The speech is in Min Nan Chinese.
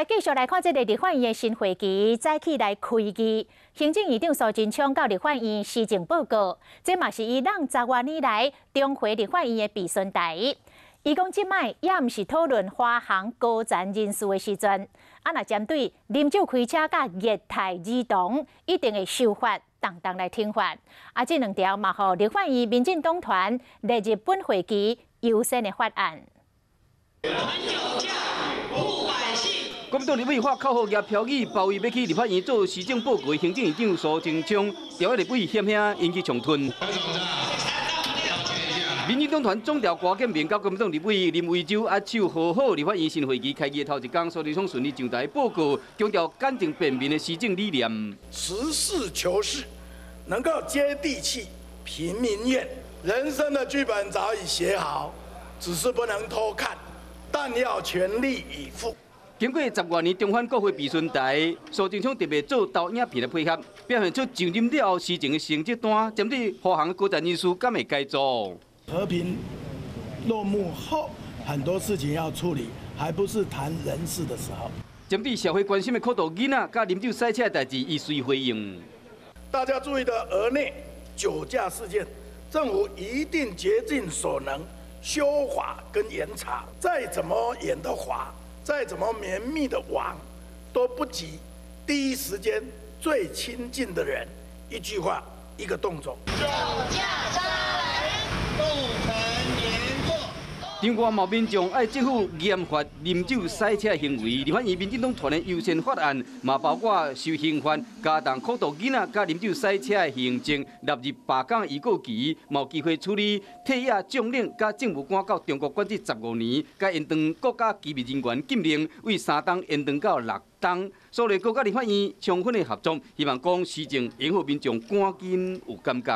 來繼續來看這个立法院的新會期，早起來開議。行政院長蘇貞昌到立法院施政報告，這嘛是伊任十外年來重回立法院的備詢台。伊講這擺也毋是討論華航高層人事的時陣，啊，若針對啉酒開車佮虐待兒童，一定會修法，當當來懲罰。啊，這兩條嘛，予立法院民進黨團列入本會期優先的法案。國民黨立委發口號舉標語，包圍欲去立法院做施政報告的行政院長蘇貞昌，調立委嫌遐引起衝突。民進黨團總召郭建明佮國民黨立委林為洲握手和好，立法院新會期開議的頭一工，蘇貞昌順利上台報告，強調簡政便民的施政理念。實事求是，能夠接地氣、平民怨。人生的劇本早已寫好，只是不能偷看，但要全力以赴。經過十外年重返國會備詢台，蘇貞昌特別做投影片來配合，表現出上任了後施政的成績單。針對華航高層人士敢會改組？和平落幕後，很多事情要處理，還不是談人事的時候。針對社會關心的苦毒囡仔佮啉酒賽車的代誌，伊隨回應。大家注意的河內酒駕事件，政府一定竭盡所能修法跟嚴查，再怎麼嚴的法，再怎麼綿密的網，都不及第一時間最親近的人一句話一個動作。酒駕殺人，共成連坐。另外，嘛民眾愛政府嚴罰啉酒賽車行為，立法院民進黨團的優先法案，嘛包括修刑法、加重苦毒囡仔佮啉酒賽車的行政納入罷工預告期，嘛有機會處理退役將領佮政務官到中國管制15年，佮延長國家機密人員禁令，為3冬延長到6冬。所以閣佮立法院充分的合作，希望講施政會予民眾趕緊有感覺。